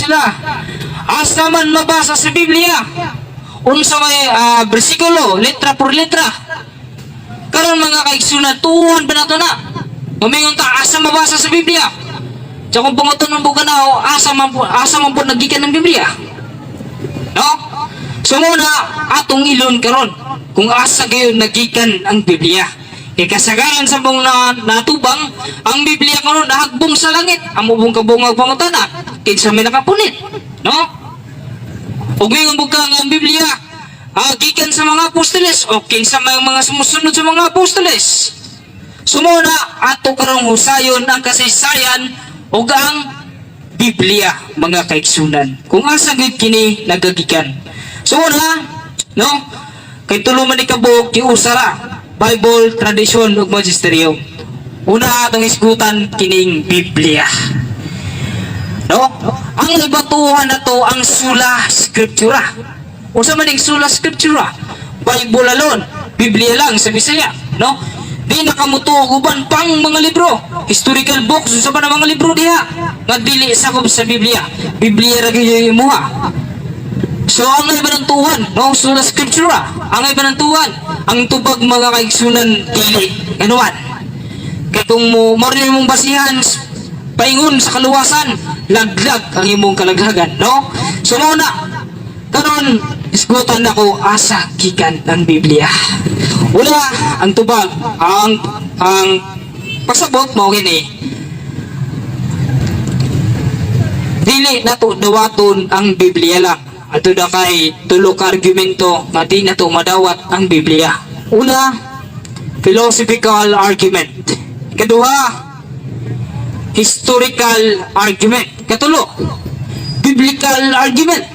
sila. Asa man mabasa sa Biblia? Unsa may bersikulo, letra por letra. Karon, mga kaigsunan, tuon ba nato na? Muingon ta, asa mabasa sa Biblia? Sa kung pangutan-on po ka na, asa man po nagikan ng Biblia? No? So muna, atong ilon karon kung asa gayon nagikan ang Biblia. Kay kasagaran sa mong na, natubang, ang Biblia karon nahagbong sa langit. Amo bong kabungag pangutana, kinsa may nakapunit? No? Ug ingon ka nga ang Biblia gikan sa mga apostoles o kinsa may mga sumusunod sa mga apostoles. Sumuna, ato karong husayon ang kasaysayan ug ang Biblia, mga kaigsunan. Kung asa gid kini nagagikan. So una, no? Kay tulo man ni kabuok giusara: Bible, tradisyon ug magisterium. Una, atong isgutan kining Biblia. No? Ang ibatuhan na to ang sola scriptura. Unsa man ning sola scriptura? Bible alone, Biblia lang sa Bisaya, no? Di nakamutuo og uban pang mga libro, historical books, unsa pa na mga libro diha nga dili sakop sa Biblia. Biblia ra gyud yung imuha. So ang iba ng tuwan, no? Sola scriptura, ang iba ng tuwan, ang tubag, mga kaigsunan, dili. Ganuan. Kay kung mo mao rin imong basihan paingon sa kaluwasan, laglag ang imong kalaglagan, no? So mao na karon isgutan nako asa gikan ang Biblia. Una, ang tubag, ang pasabot mao kini. Dili nato dawaton ang Biblia lang. Ato na kay tulo ka argumento nga di nato madawat ang Biblia. Una, philosophical argument. Kaduha, historical argument. Katulo, biblical argument.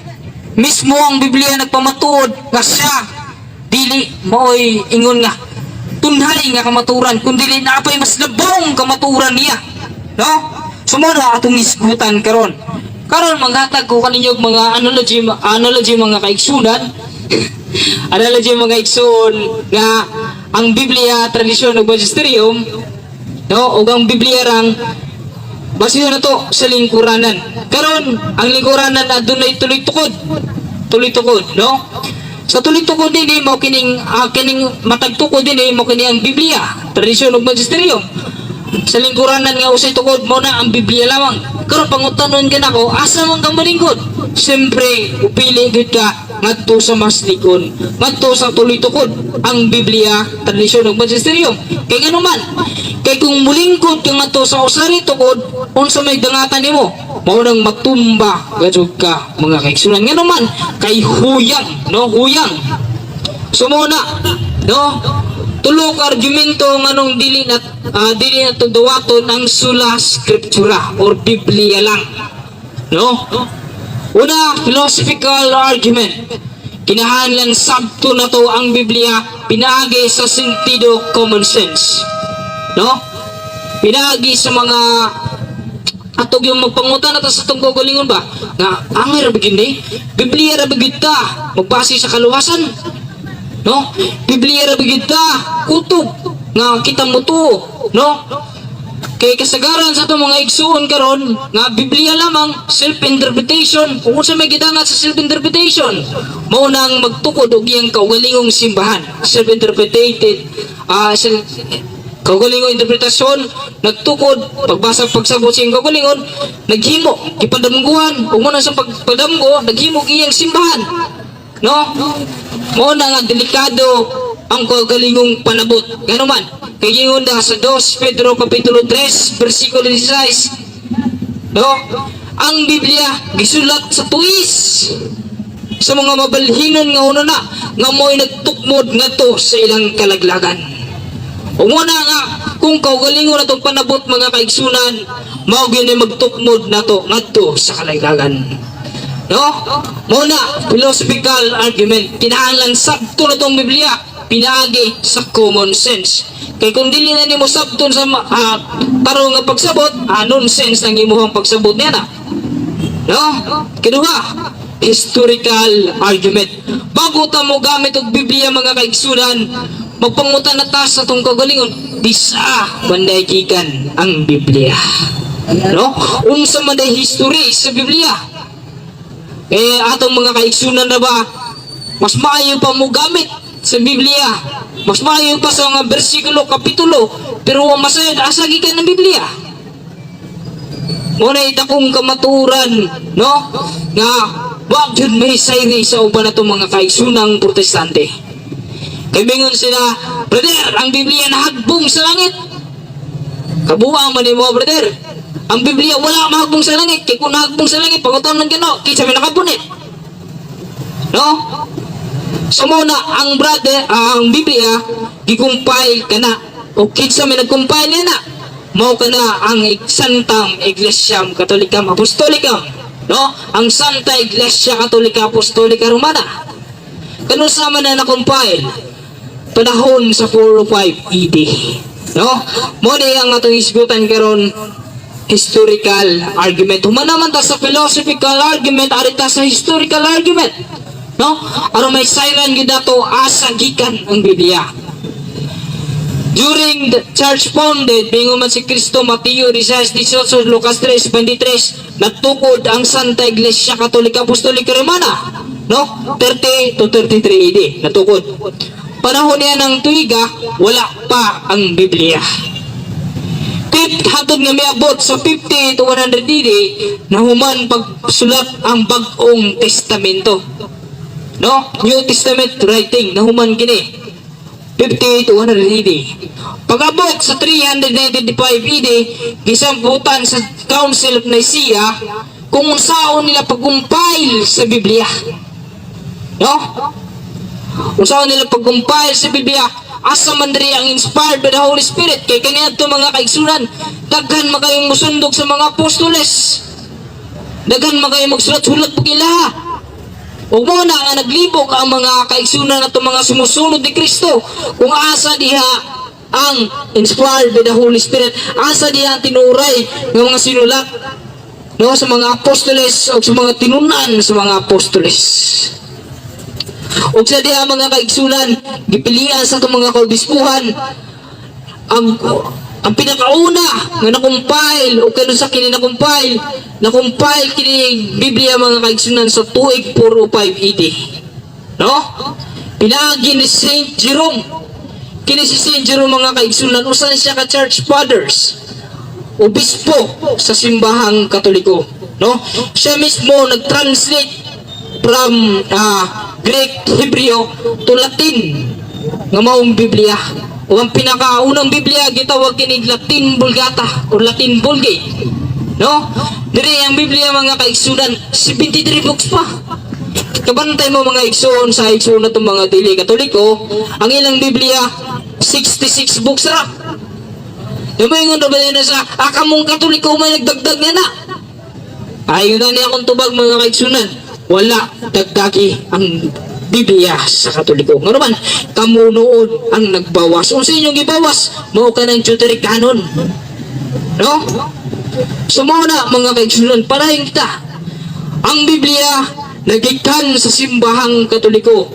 Mismo ang Biblia nagpamatuod nga siya dili maoy ingon nga tunhay nga kamaturan, kundi napay mas labong kamaturan niya. No? So mo na atong isgutan karon. Karon manghatag ko kaninyo og mga analogy, mga kaigsunan. Analogy, mga igsoon, nga ang Biblia, tradisyon ug magisterium, no, ug ang Biblia rang basihan na to sa lingkuranan. Karon, ang lingkuranan adunay tuloy tukod. Tuloy tukod, no? Sa tuloy tukod dinhi mo kining matag tukod dinhi mo kini ang Biblia, tradisyon ug magisterium. Sa lingkuranan nga usay tukod mo na ang Biblia lamang. Karon pangutanon ka nako, asa man ka malingkod? Siyempre, upili gud ka ngadto sa mas likon, ngadto sa tuloy tukod, ang Biblia, tradisyon ug magisterium. Kay ngano man, kay kung mulingkod ka ngadto sa usari tukod, unsa may dangatan nimo? Mao nang matumba gajud ka, mga kaigsunan. Ngano man, kay huyang, no? Huyang. So mo na, no? Tulo ka argumento nganong dili na to dawaton ang sola scriptura or Biblia lang. No? Una, philosophical argument. Kinahanglan sabto na to ang Biblia pinaagi sa sentido common sense. No? Pinaagi sa mga atog yung magpangutan na ta sa atong kaugalingon ba? Nga, angay ra ba gyud ni? Biblia ra ba gyud ta? Magbase sa kaluwasan. No? Biblia ra ba gyud ta? Kutob nga kita mo to, no? Kay kasagaran sa atong mga igsuon karon nga Biblia lamang, self-interpretation. Kung unsa may gidangat sa self-interpretation, mao nang magtukod og iyang kaugalingong simbahan. Self-interpreted self kaugalingong interpretasyon, nagtukod pagbasa, pagsabot sa iyang kaugalingon, naghimo gipadamguhan ug mo na sa pagpadamgo naghimo og iyang simbahan, no? Mao na nga delikado ang kaugalingong panabot. Ngano man, kay gingon na sa 2 Pedro kapitulo 3 bersikulo 16, no, ang Biblia gisulat sa tuis sa mga mabalhinon nga una na nga mo'y nagtukmod ngadto sa ilang kalaglagan. Ug mo na nga kung kaugalingon atong panabot, mga kaigsunan, mao gyud ni magtukmod nato ngadto sa kalaglagan. No? Mo na philosophical argument. Kinahanglan sabto na tong Biblia pinaagi sa common sense. Kay kung dili na nimo sabton sa tarong nga pagsabot, nonsense ang imuhang pagsabot niya na. No? Kinuha, historical argument. Bago ta mo gamit og Biblia, mga kaigsunan, magpangutan na ta sa atong kagalingon, bisa man gikan ang Biblia? No? Unsa man day history sa Biblia? Eh, atong mga kaigsunan na ba, mas maayo pa mo gamit sa Biblia. Mas maayo pa sa mga bersikulo, kapitulo, pero wa masayod asa gikan ng Biblia. Muna itakong kamaturan, no? Nga, wa gyud may sayri sa uban natong mga kaigsunang Protestante. Kay mingon sila, "Brother, ang Biblia nahagbong sa langit." Kabuang man nimo, brother. Ang Biblia wala mahagbong sa langit. Kay kung nahagbong sa langit, pag man gano, kinsa may nakapunit? No? So mo na ang brother, ang Biblia gi-compile kana o kinsa may nag-compile na mao kana ang Sanctam Ecclesiam Catholicam Apostolicam, no? Ang Santa Iglesia Katolika Apostolika Romana. Kanusa man na na-compile? Panahon sa 405 AD, no? Mo ni ang atong isgutan karon, historical argument. Human naman ta sa philosophical argument, ari ta sa historical argument, no? Aron may sayran gyud nato asa gikan ang Biblia. During the church founded, bingo man si Kristo, Mateo 16:18, Lucas 3:23, nagtukod ang Santa Iglesia Katolika Apostolika Romana. No? 30 to 33 AD, natukod. Panahon niya ng tuiga, wala pa ang Biblia. Fifth, hantod nga miabot sa 50 to 100 AD, nahuman pagsulat ang Bagong Testamento. No? New Testament writing, nahuman kini. 50 to 100 AD. Pag-abot sa 395 AD, gisamputan sa Council of Nicaea kung unsaon nila pag-compile sa Biblia. No? Unsaon nila pag-compile sa Biblia, asa man diri ang inspired by the Holy Spirit? Kay kaniadto, mga kaigsunan, daghan makayong musundog sa mga apostoles. Daghan makayong magsulat-sulat pag ilaha. Ug mo na nga naglibog ang mga kaigsunan ato, mga sumusunod ni Kristo, kung asa diha ang inspired by the Holy Spirit, asa diha ang tinuray ng mga sinulat, no, sa mga apostoles o sa mga tinunan sa mga apostoles. Ug sa diha, mga kaigsunan, gipilian sa atong mga kaobispuhan ang pinakauna nga na-compile o kano sa kini na-compile. Na-compile kini Biblia, mga kaigsunan, sa tuig 405 AD, no? Pinaagi ni Saint Jerome. Kini si Saint Jerome, mga kaigsunan, usa siya ka church fathers, obispo sa simbahang Katoliko, no? Siya mismo nag-translate from Greek, Hebreo to Latin nga maong Biblia. O ang pinakaunang Biblia gitawag kini Latin Vulgata or Latin Vulgate. No? Diri ang Biblia, mga kaigsunan, 73 books pa. Kabantay mo, mga igsoon, sa igsoon na itong mga dili Katoliko, ang ilang Biblia 66 books ra. Yung mga ba na sa akamong Katoliko may nagdagdag nga na. Ayon na niya akong tubag, mga kaigsunan, wala dagdagi ang Biblia sa Katoliko. Nga naman, kamo noon ang nagbawas. Unsa inyong gibawas? Mao ka ng Deuterocanon. No? So mao na, mga kaigsunan, padayon kita. Ang Biblia nagikan sa simbahang Katoliko.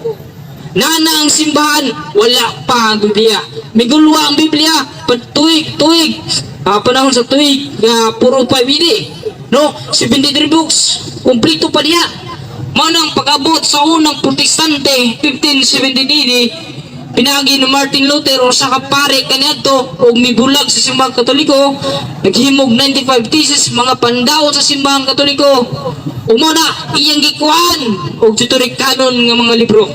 Nana ang simbahan, wala pa ang Biblia. Migulwa ang Biblia, pag tuig, tuig, panahon sa tuig, nga puro 5 AD. No, 73 books, kumpleto pa diha. Manang pag-abot sa unang Protestante, 1570 AD, pinagi ni Martin Luther o sa kapare kaniadto og mibulag sa simbahang Katoliko, naghimog 95 thesis, mga pandaot sa simbahang Katoliko. Umuna iyang gikuan og Deuterocanon nga mga libro.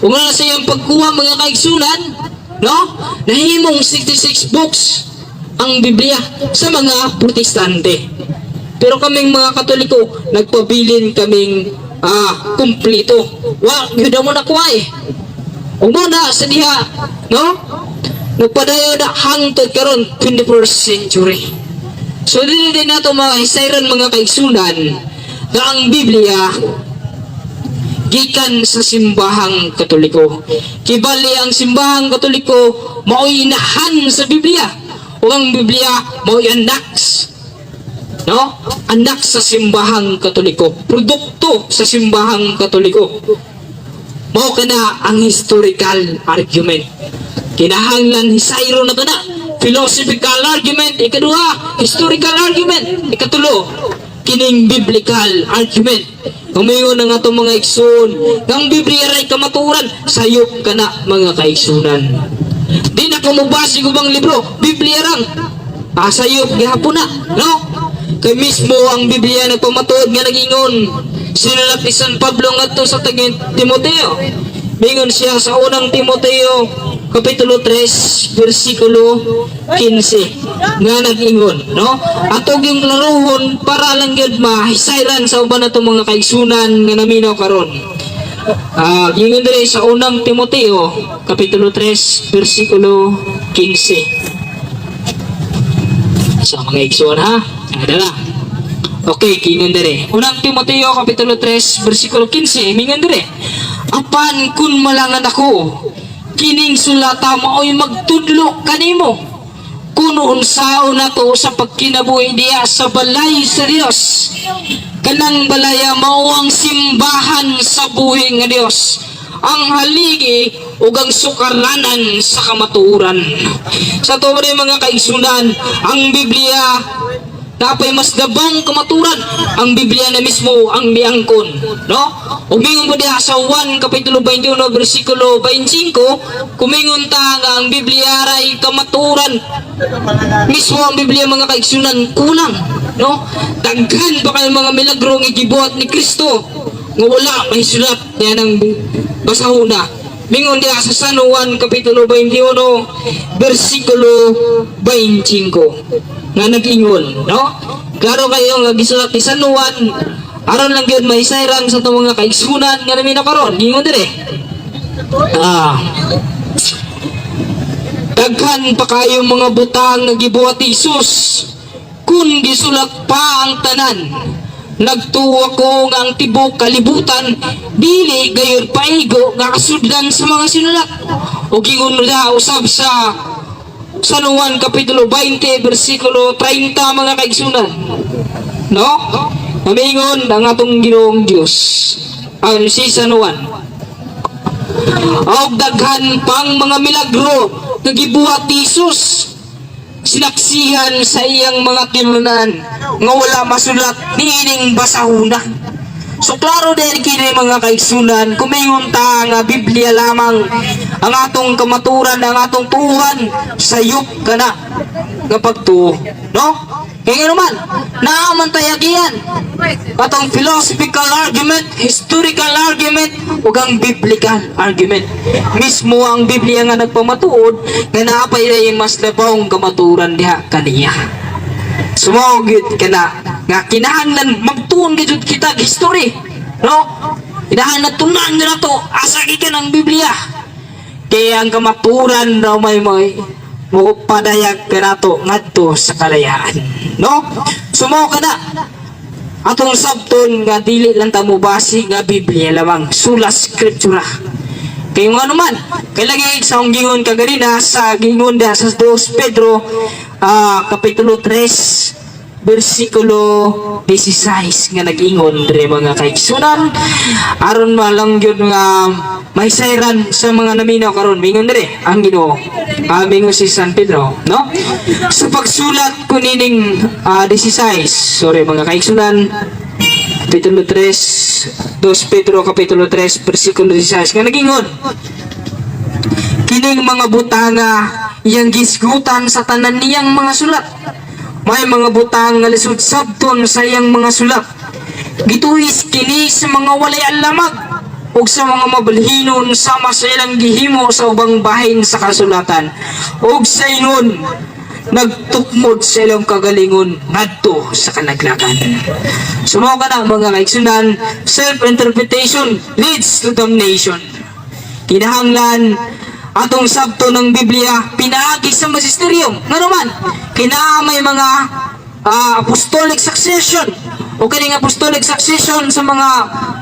Ug na sa iyang pagkuha, mga kaigsunan, no? Nahimong 66 books ang Biblia sa mga Protestante. Pero kaming mga Katoliko, nagpabilin kaming kumpleto. Wa, yun mo nakuha eh. Ug mo na sa diha, no? Nagpadayon na hangtod karon, 21st century. So dili din nato mga hisayran, mga kaigsunan, nga ang Biblia gikan sa simbahang Katoliko. Kibali ang simbahang Katoliko mao'y inahan sa Biblia. O ang Biblia mao'y anak, no? Anak sa simbahang Katoliko. Produkto sa simbahang Katoliko. Mao kana ang historical argument. Kinahanglan hisayro na to na. Philosophical argument, ikaduha, historical argument, ikatulo, Kining biblical argument. Kumingon ang atong mga igsoon, ang Biblia ray kamatuoran, sayop kana, mga kaigsunan. Di na ko mubasi ubang libro, Biblia rang. Ah, sayop gihapon na, no? Kay mismo ang Biblia nagpamatuod nga nagingon. Sinulat ni San Pablo ngadto sa Timoteo. Mingon siya sa Unang Timoteo kapitulo 3 bersikulo 15 nga nag-ingon, no? Ato gyung klarohon para lang gyud mahisayran sa uban nato mga kaigsunan nga naminaw karon. Ah, ingon diri sa Unang Timoteo kapitulo 3 bersikulo 15. Sa mga igsoon ha, dala. Okay, kingon diri. Unang Timoteo kapitulo 3 bersikulo 15, mingon diri. "Apan kun malangan ako, kining sulata mao'y magtudlo kanimo kung unsaon nato sa pagkinabuhi diya sa balay sa Dios. Kanang balaya mao ang simbahan sa buhi nga Dios, ang haligi ug ang sukaranan sa kamatuoran." Sa to mga kaigsunan, ang Biblia napay mas labawng kamaturan. Ang Biblia na mismo ang miangkon, no? Umingon po diha sa 1 kapitulo 21 bersikulo 25, kumingon ta nga ang Biblia ray kamaturan. Mismo ang Biblia, mga kaigsunan, kulang, no? Daghan pa kayo mga milagro nga gibuhat ni Kristo nga wala may sulat niya ng basahuna. Mingon diha sa San Juan kapitulo 21 bersikulo 25 nga nag-ingon, no? Klaro kayo nga gisulat ni San Juan aron lang gyud mahisayran sa atong mga kaigsunan nga naminaw karon. Ingon dire. Ah. "Daghan pa kayo mga butang nga gibuhat ni Jesus. Kung gisulat pa ang tanan, nagtuwa ko nga ang tibok kalibutan dili gayon paigo nga kasudlan sa mga sinulat." O gingon na usab sa San Juan kapitulo 20 bersikulo 30, mga kaigsunan. No? Namingon ang atong Ginoong Dios. Ang si San Juan. "Og daghan pang mga milagro nga gibuhat ni Jesus sinaksihan sa iyang mga tinunan nga wala masulat niining basahuna." So klaro din kini, mga kaigsunan, kumingon ta nga Biblia lamang ang atong kamaturan, ang atong tuhan, sayop kana nga pagtuo, no? Kaya nga naman, naaman tayagian atong philosophical argument, historical argument, ug ang biblical argument. Mismo ang Biblia nga nagpamatuod nga naapay ay mas labawng kamaturan diha kaniya. Sumao gyud kana nga kinahanglan magtuon gyud kita og history, no? Kinahanglan tunan gyud nato asa gikan ang Biblia. Kaya ang kamaturan raw may may mo padayag kanato ngadto sa kalayaan, no? Sumao kana atong sabton nga dili lang ta mobase nga Biblia lamang, sola scriptura. Kay nga naman, kay lagi sa akong gingon kaganina sa gingon diha sa 2 Pedro kapitulo 3 bersikulo 16 nga nag-ingon dire, mga kaigsunan, aron malang gyud nga mahisayran sa mga naminaw karon. Mingon dire ang Ginoo, mingon si San Pedro, no, sa pagsulat kunining 16, sorry mga kaigsunan, kapitulo 3, 2 Pedro kapitulo 3 bersikulo 16 nga nagingon, "Kining mga butanga iyang gisgutan sa tanan niyang mga sulat. May mga butang nga lisod sabton sa iyang mga sulat. Gituis kini sa mga walay alamag ug sa mga mabalhinon sama sa ilang gihimo sa ubang bahin sa kasulatan ug sa ingon nagtukmod sa ilang kagalingon ngadto sa kalaglagan." Sumao ka na, mga kaigsunan, self-interpretation leads to damnation. Kinahanglan atong sabton ang Biblia pinaagi sa magisterium. Nga naman, kina may mga apostolic succession o kining apostolic succession sa mga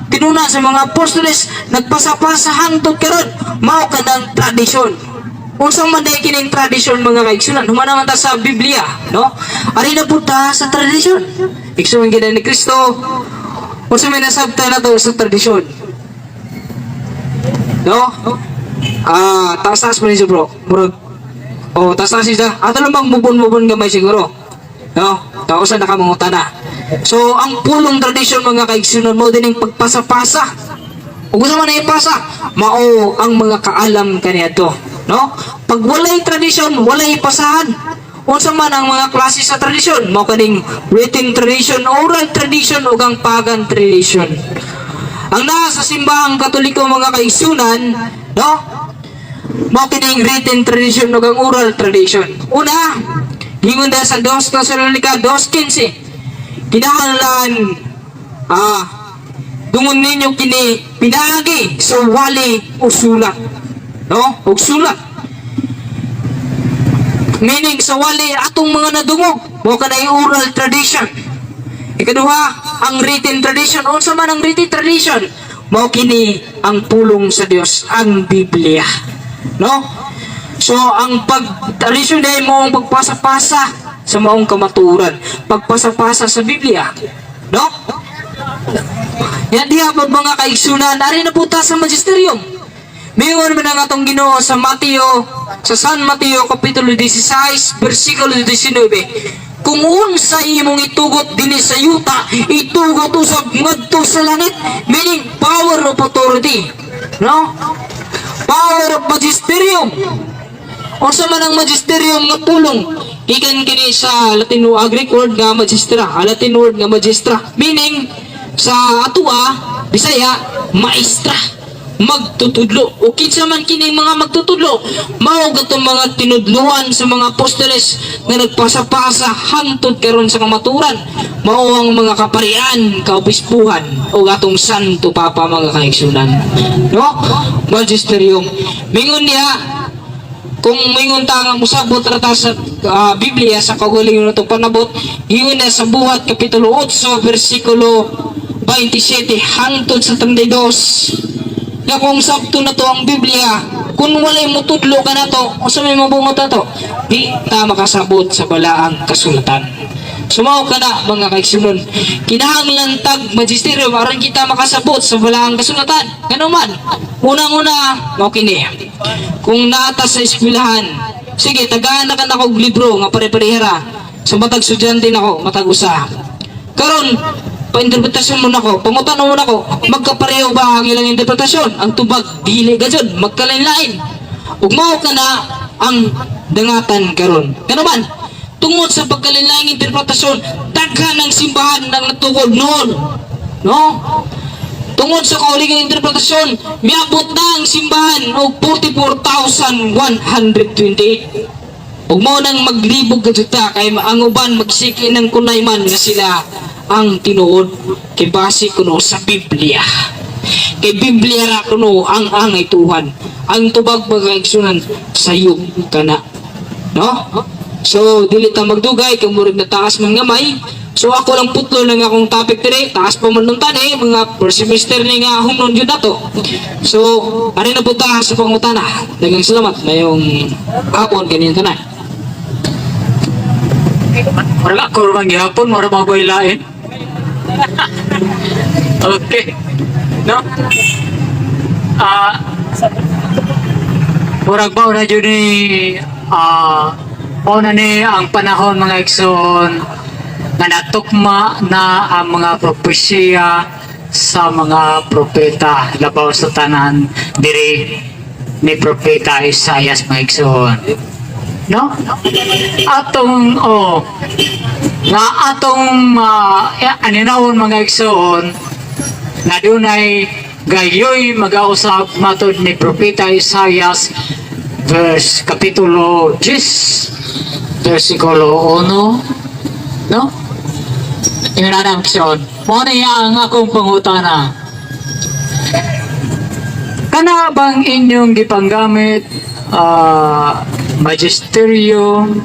tinuna sa mga apostoles nagpasa-pasa hangtod karon, mao kanang tradisyon. Unsa man day kining tradisyon, mga kaigsunan? Human naman ta sa Biblia, no? Ari na pud ta sa tradisyon. Igsuon gid ni Kristo. Unsa may nasabtan nato sa tradisyon? No? Ah, taas-taas mo niyo, bro. Murag. Oh, taas-taas siya. Ato lang bang mubon-mubon gamay siguro. No? Kausa na ka manguta na. So, ang pulong tradisyon, mga kaigsunan, mao din ang pagpasa-pasa. Ug unsa man ay ipasa, mao ang mga kaalam kaniadto, no? Pag walay tradisyon, walay pasahan. Unsa man ang mga klase sa tradisyon? Mao kaning written tradition, oral tradition ug ang pagan tradition. Ang naa sa Simbahang Katoliko, mga kaigsunan, no? Mao kining written tradition ug ang oral tradition. Una, gingon dahil sa 2 Tesalonica 2:15, kinahanglan dungon ninyo kini pinaagi sa wali o sulat. No? Og sulat. Meaning sa wali atong mga nadungog, mao kanay oral tradition. Ikaduha, ang written tradition. Unsa man ang written tradition? Mao kini ang pulong sa Dios, ang Biblia. No? So, ang pag-tradisyon ay mo ang pagpasa-pasa sa maong kamaturan. Pagpasa-pasa sa Biblia. No? Yan diha pag, mga kaigsunan, ari na punta sa magisterium. Mingon man ang atong Ginoo sa Mateo, sa San Mateo kapitulo 16, bersikulo 19. Kung unsa imong itugot dinhi sa yuta, itugot usab ngadto sa langit, meaning power of authority. No? Power of magisterium. Unsa man ang magisterium nga pulong? Gikan kini sa Latin o Greek word nga magistra, a Latin word nga magistra. Meaning sa atua, Bisaya, maestra, magtutudlo. O kinsa man kini mga magtutudlo? Mao gatong mga tinudluan sa mga apostoles nga nagpasa-pasa hangtod karon sa kamaturan. Mao ang mga kaparian, kaobispuhan o atong Santo Papa, mga kaigsunan. No? Magisterium. Mingon niya, kung mingon ta nga musabot ra ta sa Biblia sa kaugalingon natong panabot, ingon na sa Buhat kapitulo 8 bersikulo 27 hangtod sa 32 nga kung sabto na to ang Biblia, kung walay mutudlo ka na to, unsa may mabungot na to, di ta makasabot sa balaang kasulatan. Sumaw ka na, mga kaigsunon, kinahanglan tag magisterium aron kita makasabot sa balaang kasulatan. Ngano man, unang-una, mao kini, kung naata sa eskwelahan, sige, tagaan na ka na og libro nga pare-parehara sa matag estudyante nako, matag usa. Karon, painterpretasyon mo nako, pangutan mo nako, magkapareho ba ang ilang interpretasyon? Ang tubag, dili gajud, magkalain-lain. Ug mao ka na ang dangatan karon. Kano man, tungod sa pagkalain-laing interpretasyon, daghan ang simbahan ng natukod noon. No? Tungod sa kaulingang interpretasyon, miabot na ang simbahan og 44,128. Ug mao nang maglibog ka ta kay ang uban magsiki ng kunay man nga sila ang tinuod kay base kuno sa Biblia. Kay Biblia ra kuno ang angay tuhan. Ang tubag, mga kaigsunan, sayop kana. No? So dili ta magdugay kay murag na taas man gamay. So ako lang putlo lang akong topic dire, taas pa man nung tani, mga first semester ni nga humnon yun nato. So, ari na po ta sa pangutana. Daghang salamat, mayong hapon kanin tanan. Murag ako man gihapon, murag mga lain. Okay. No? Murag ba na jud ni mao na ni ang panahon, mga igsoon, nga natukma na ang mga propesya sa mga propeta, labaw sa tanan diri ni Propeta Isaias, mga igsoon, no? Atong oh nga atong aninawon, mga igsoon, na dunay gayoy magausab matod ni Propeta Isaias verse kapitulo 10 versikulo 1, no? Ingon na ang igsoon, mao na ang akong pangutana: kana bang inyong gipanggamit magisterium,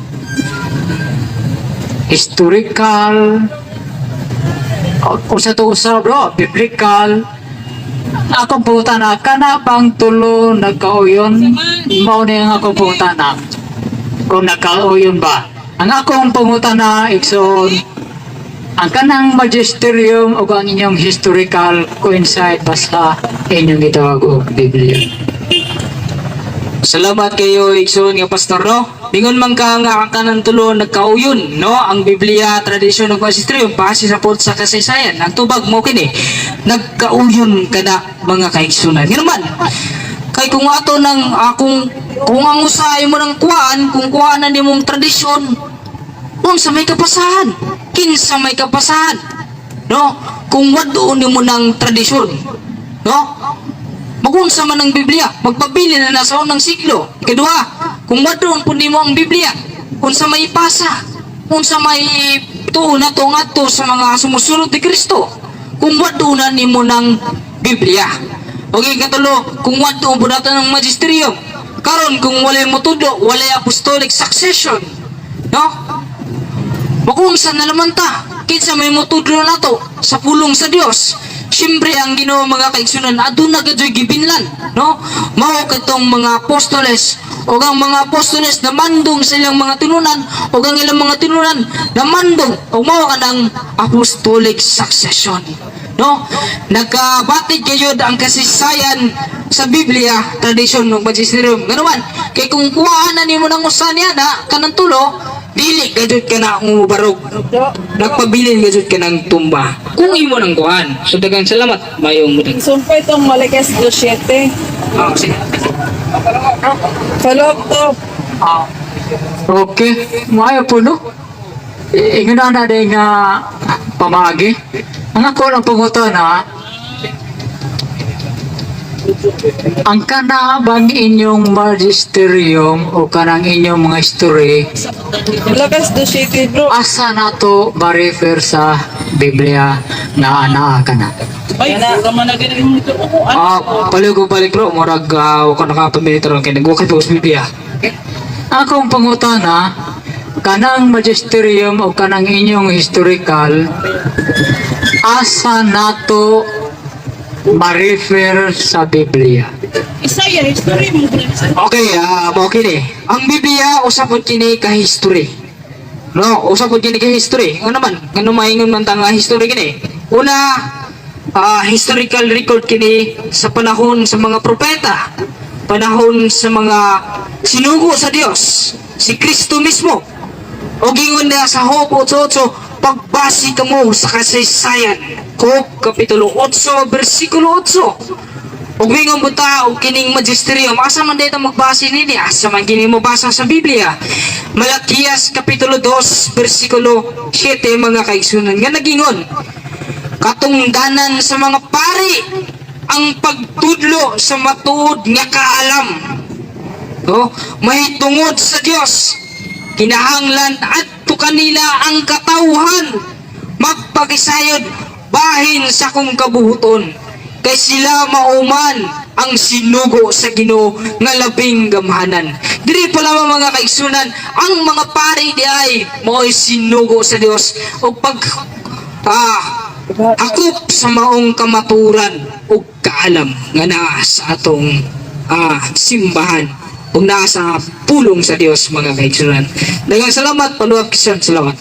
historical o sa to usa bro, biblical? Akong pangutana, kana bang tulo nagkauyon? Mao na ang akong pangutana, kung nagkauyon ba. Ang akong pangutana, igsoon, ang kanang magisterium o ang inyong historical, coincide ba sa inyong gitawag og Biblia? Salamat kayo, igsoon nga pastor, no? Ingon man ka nga ang kanang tulo nagkauyon, no? Ang Biblia, tradisyon ug magisterium base sa pod sa kasaysayan. Ang tubag mo kini, nagkauyon kana, mga kaigsunan. Ngano man? Kay kung ato nang kung ang usahay mo ng kuan, kung kuan na nimong tradisyon, unsa may kapasahan? Kinsa may kapasahan? No? Kung wad-on nimo ng tradisyon, no? Magunsa man ang Biblia, magpabili na na sa unang siglo. Ikaduha, kung wad-on pud nimo ang Biblia, unsa may ipasa, unsa may tuo na to ngadto sa mga sumusunod ni Kristo, kung wad-on na nimo ng Biblia. Okay, katulo, kung wad-on pud nato ng magisterium, karon kung walay motudlo, walay apostolic succession, no? Magunsa na naman ta? Kinsa may motudlo nato sa pulong sa Dios? Siyempre ang Ginoo, mga kaigsunan, aduna gayuy gibinlan, no? Mao katong mga apostoles, ug ang mga apostoles namandong sa ilang mga tinunan, ug ang ilang mga tinunan namandong ug mao kanang apostolic succession. No? Nagkabatid gayud ang kasaysayan sa Biblia, tradisyon ug magisterium. Ngano man? Kay kung kuhaan na nimo ng usa niya na kanang tulo, dili gayud ka na umubarog. Nagpabilin gayud ka ng tumba. Kung imo nang kuhan. So daghang salamat. Mayong buntag. Sumpa itong Malakias 2.7. Ah, sige. Follow up to. Okay, maayo po, no? Ingon na na nga pamagi. Ang ako lang pangutana, ang kana bang inyong magisterium o kanang inyong mga history, Malakias 2.7, bro. Asa na to ma-refer sa Biblia nga anaa ka na? Ay, pura man na ganun ito. Ah, palihog ko balik, bro. Murag wa ko nakapamilita ron kay nagwakay pa ko sa Biblia. Akong pangutana, kanang magisterium o kanang inyong historical, asa nato ma-refer sa Biblia? Isaiah, history mo. Okay, mao kini. Ang Biblia usa pud kini ka history. No, usa pud kini ka history. Ngano man? Ngano maingon man ta nga history kini? Una, historical record kini sa panahon sa mga propeta, panahon sa mga sinugo sa Dios, si Kristo mismo. O gingon niya sa Job 8.8, "Pagbasi kamo sa kasaysayan." Job Kapitulo 8, versikulo 8. Ug mingon buta og kining magisterium, asa man dito magbase nini? Asa man kini mobasa sa Biblia? Malakias Kapitulo 2, versikulo 7, mga kaigsunan, nga nagingon, "Katungdanan sa mga pari ang pagtudlo sa matuod nga kaalam." No? Mahitungod sa Dios. Kinahanglan adto kanila ang katawhan magpagisayod bahin sa kong kabuhuton. Kay sila mauman ang sinugo sa Ginoo nga labing gamhanan. Diri pa lamang, mga kaigsunan, ang mga pari di ay mao'y sinugo sa Dios ug pag hakop sa maong kamaturan ug kaalam nga naa sa atong simbahan ug naa sa pulong sa Dios, mga kaigsunan. Daghang salamat, paluwag kisyon, salamat.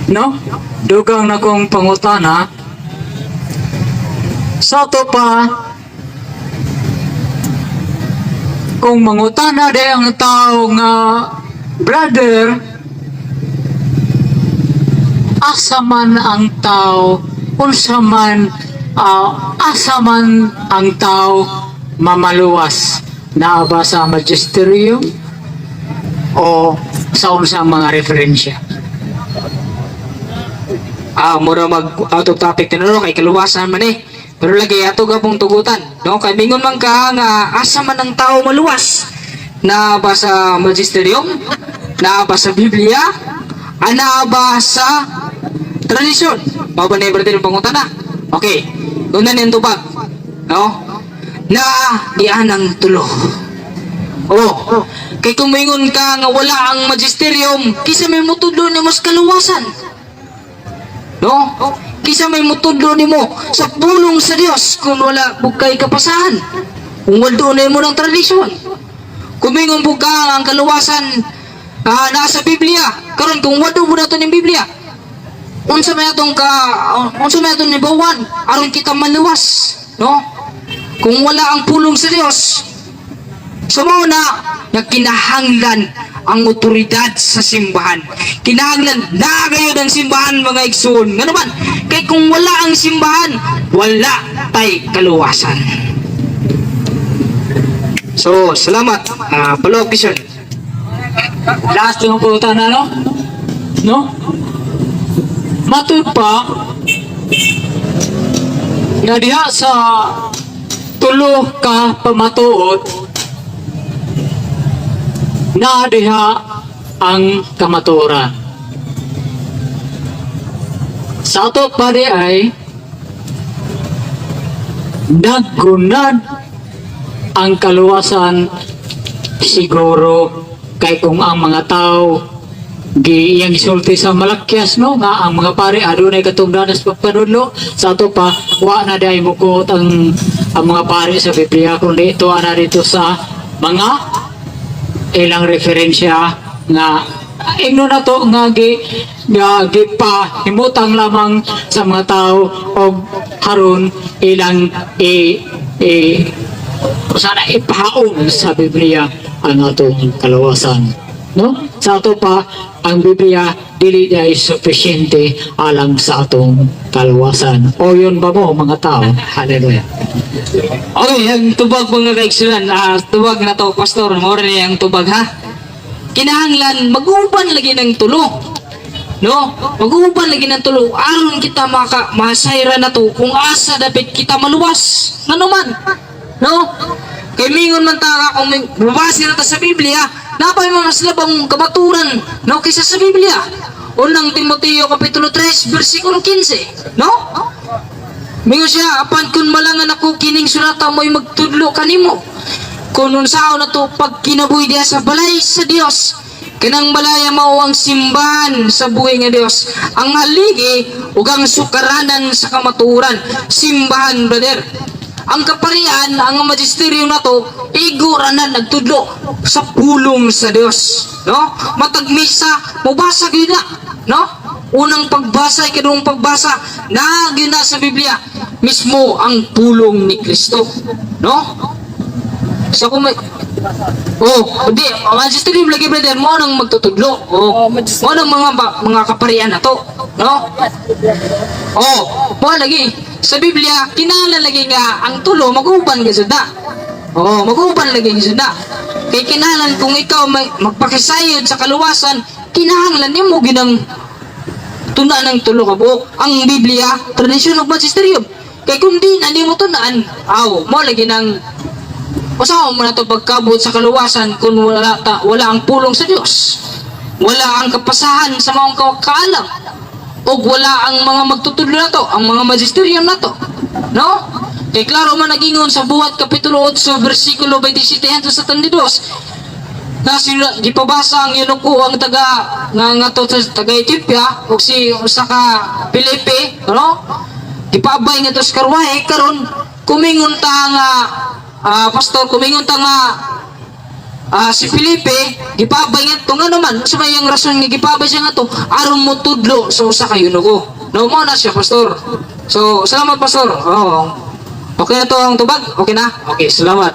No? Dugang na kong pangutana. Sa ato pa, kung mangutana di ang tao nga, "Brother, asa man ang tao, unsa man, asa man ang tao mamaluwas? Naa ba sa magisterium o sa unsang mga referensya?" Mura mag out of topic tinuro kay kaluwasan man eh. Pero lagi ato gapong tugutan. No, kay mingon man ka nga asa man ang tao maluwas? Na ba sa magisterium? Na ba sa Biblia? Ana ba sa tradisyon? Mao ba na yung brother yung pangutana? Okay. Una niyang tubag. No? Na diyan ang tulo. Oh, kay kung moingon ka nga wala ang magisterium, kinsa may mutudlo nimo sa kaluwasan? No? Kinsa may mutudlo nimo sa pulong sa Dios kung wala bukay kapasahan? Kung waldo na mo ng tradisyon. Kung moingon pud ka ang kaluwasan nasa Biblia, karon kung wado mo nato ning Biblia, unsa may atong nibawan aron kita maluwas, no? Kung wala ang pulong sa Dios, So mao na nga kinahanglan ang otoridad sa simbahan. Kinahanglan na kayo ng simbahan, mga igsoon. Ngano man, kay kung wala ang simbahan, wala tay kaluwasan. So, salamat. Follow up question. Last yung pulutan na, no? No? Matud pa nga diha sa tulo ka pamatuod na diha ang kamatuoran. Sa ato pa di ay naggunad ang kaluwasan siguro kay kung ang mga tao gi iyang gisulti sa Malakias, no, nga ang mga pare adunay katungdanan sa pagpanudlo. Sa ato pa, wa na diay mukuot ang mga pare sa Biblia kundi tuwa na dito sa mga ilang referensya nga ingno na to nga gi nga gipa himutang lamang sa mga tao og haron ilang i i sana ipahaon sa Biblia ang atong kalawasan. No? Sa ato pa, ang Biblia dili na sufficiente alang sa atong kalawasan. O yun ba mo, mga tao? Hallelujah. Okay, ang tubag, mga kaigsunan, tubag na to, Pastor, mao ni ang tubag ha. Kinahanglan mag-uban lagi ng tulo. No? Mag-uban lagi ng tulo aron kita maka masayra na to kung asa dapit kita maluwas. Ngano man? No? Kay mingon man ta ka kung mabase na ta sa Biblia, napay mo mas labang kamaturan, no, kaysa sa Biblia. Unang Timoteo kapitulo 3 bersikulo 15, no? Mingon siya, "Apan kung malangan ako kining sulata mo'y magtudlo kanimo. Kung unsaon na to pagkinabuhi diha sa balay sa Dios." Kanang balaya mao ang simbahan sa buhi nga Dios. Ang haligi ug ang sukaranan sa kamatuoran. Simbahan, brother. Ang kaparian, ang magisterium na to, igo ra na nagtudlo sa pulong sa Dios. No? Matag misa, mubasa gyud na. No? Unang pagbasa, ikaduhang pagbasa, na gyud na sa Biblia mismo ang pulong ni Kristo. No? So kung may Oh, di, magisterium lagi, brother, mo nang magtutudlo. Oh, Oh, magisterium. mo nang mga kaparian na to, no? Oh, mo lagi sa Biblia kinahanglan lagi nga ang tulo mag-uban gyud na. Oh, mag-uban lagi gyud na. Kay kinahanglan kung ikaw may magpakisayod sa kaluwasan, kinahanglan nimo ginang tuna ng tulo ka buok ang Biblia, tradisyon ug magisterium. Kay kung di na nimo tunaan, aw, mo lagi nang usaha mo na to pagkabot sa kaluwasan kung wala ang pulong sa Dios. Wala ang kapasahan sa maong kaalam. O wala ang mga magtutudlo na to, ang mga magisterium na to. No? Kay klaro man nagingon sa Buhat Kapitulo 8 versikulo 27 hangtod sa 32 na sila gipabasa ang eunuko, ang taga nga nga to sa taga Ethiopia ug si usa ka Felipe, no, gipaabay nga sa karwahe. Karon kumingon ta nga pastor, kumingon ta nga si Felipe gipaabay nga to, ngano man sa may ang rason nga gipaabay siya nga to? Aron mo tudlo sa usa ka eunuko, no? Mo na siya, pastor. So salamat, pastor. Oh, okay na to ang tubag, okay na, okay, salamat.